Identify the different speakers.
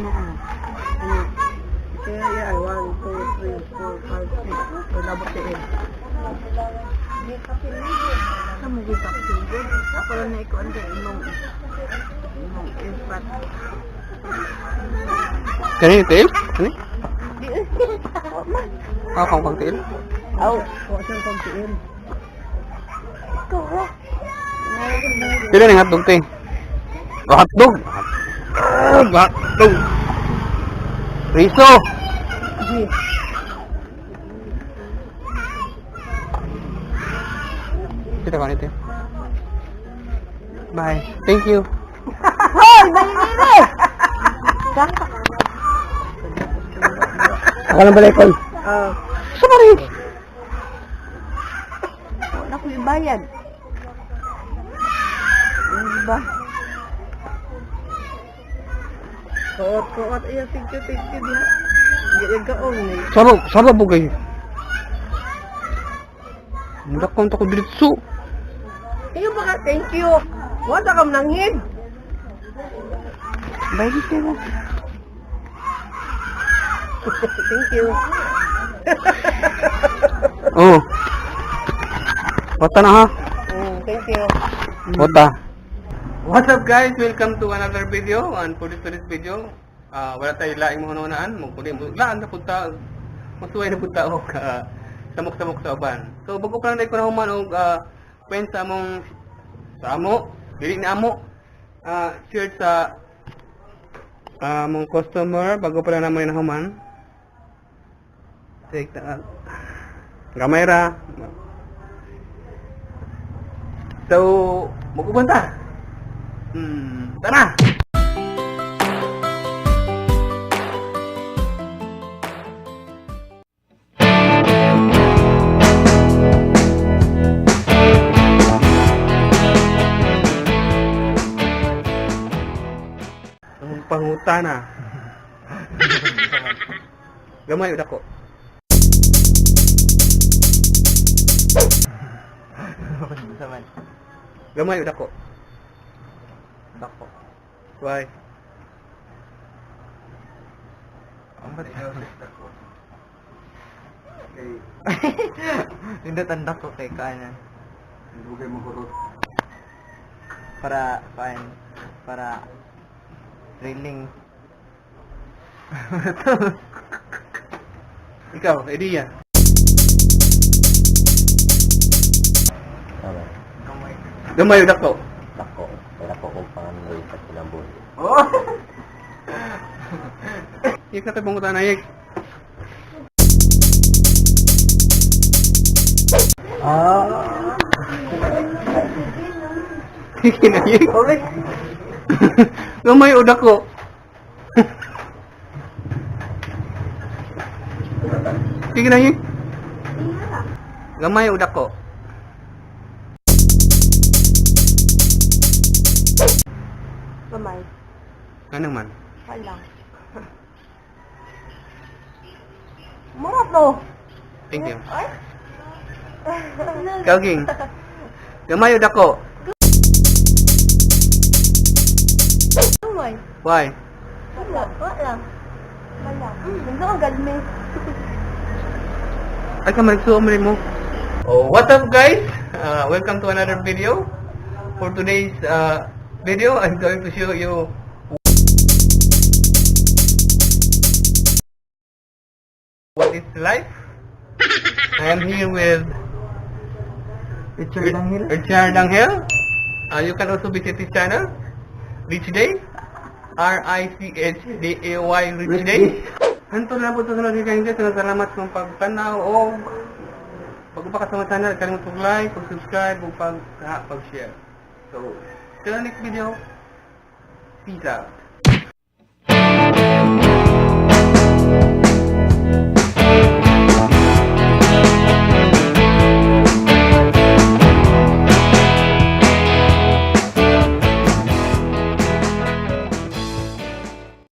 Speaker 1: Ano? Kaya yeah, 1, 2, 3, 4, 5, 6. Wala ba tiil? Sa mo gud kapil? Ako lang na ikaw ang imong infant.
Speaker 2: Kani tiil? Kani?
Speaker 1: Di man.
Speaker 2: Ako kang pagtiil?
Speaker 1: Aw, wa siyang pagtiil. Ikaw ra.
Speaker 2: Pila ni hotdog te? Oh, hotdog. Hotdog, hotdog. Riso.
Speaker 1: Di.
Speaker 2: Kita ko nito. Bye. Thank you.
Speaker 1: Hoy, baby!
Speaker 2: Ako lang balay ko.
Speaker 1: Ah,
Speaker 2: Sorry.
Speaker 1: wala ko ibayad. Ano ba? Kuot, kuot. Iya, thank you, diha. Di gaong ni.
Speaker 2: Sarap, sarap bugay. Mudak ko ko diretso.
Speaker 1: Kayo baka thank you. Wala ka mananghid. Bayad ka. Thank you.
Speaker 2: Oh. Bata na ha.
Speaker 1: Thank you.
Speaker 2: Bota. What's up, guys? Welcome to another video. And for this today's video, wala tayo laing mahununaan. Mugkuli mo laan na punta. Masuway na punta og samok-samok sa uban. So bago pa lang ko na human og kwent sa among sa amo, dili ni amo. Share sa among customer bago pa lang naman nahuman. Take the gamay ra. So, mag-uban ta. Tara! Ang panguta na. Gamay udah ko.
Speaker 3: Saman.
Speaker 2: Gamay udah ko.
Speaker 3: Dako.
Speaker 2: Why?
Speaker 3: Ang ba't dako? Kay nindot ang dako kay kanan.
Speaker 2: Bugay mo hurot.
Speaker 3: Para kuan para thrilling.
Speaker 2: Ikaw, Edia.
Speaker 4: Tama.
Speaker 3: Gamay.
Speaker 2: Gamay udah ko.
Speaker 4: Dako. Wala ko kung pangandoy sa kinabuhi.
Speaker 3: Oh.
Speaker 2: Yek sa panguta na yek.
Speaker 3: Ah.
Speaker 2: Sige na yek.
Speaker 3: Okay.
Speaker 2: Gamay udah ko. Sige na yek. Gamay udah ko.
Speaker 1: Gamay.
Speaker 2: Ano man?
Speaker 1: Wala. Mura to.
Speaker 2: Thank you.
Speaker 1: Ay.
Speaker 2: Ikaw, Ging. Gamay udah ko.
Speaker 1: Gamay.
Speaker 2: Why?
Speaker 1: Wala. Wala. Wala. Nandun ang galme.
Speaker 2: Ay, ka maligsuom rin mo. Oh, what up, guys? Welcome to another video. For today's video, I'm going to show you what is life. I am here with
Speaker 3: Richard Angel.
Speaker 2: Richard Angel. You can also visit his channel, Rich Day. RICHDAY, Rich Day. Hanto na po ito sa natin guys. Salamat sa pagtanaw o pag pa ka sa mga channel, kalimut pag-like, pag-subscribe, o pag-share. So, till the next video. Peace out.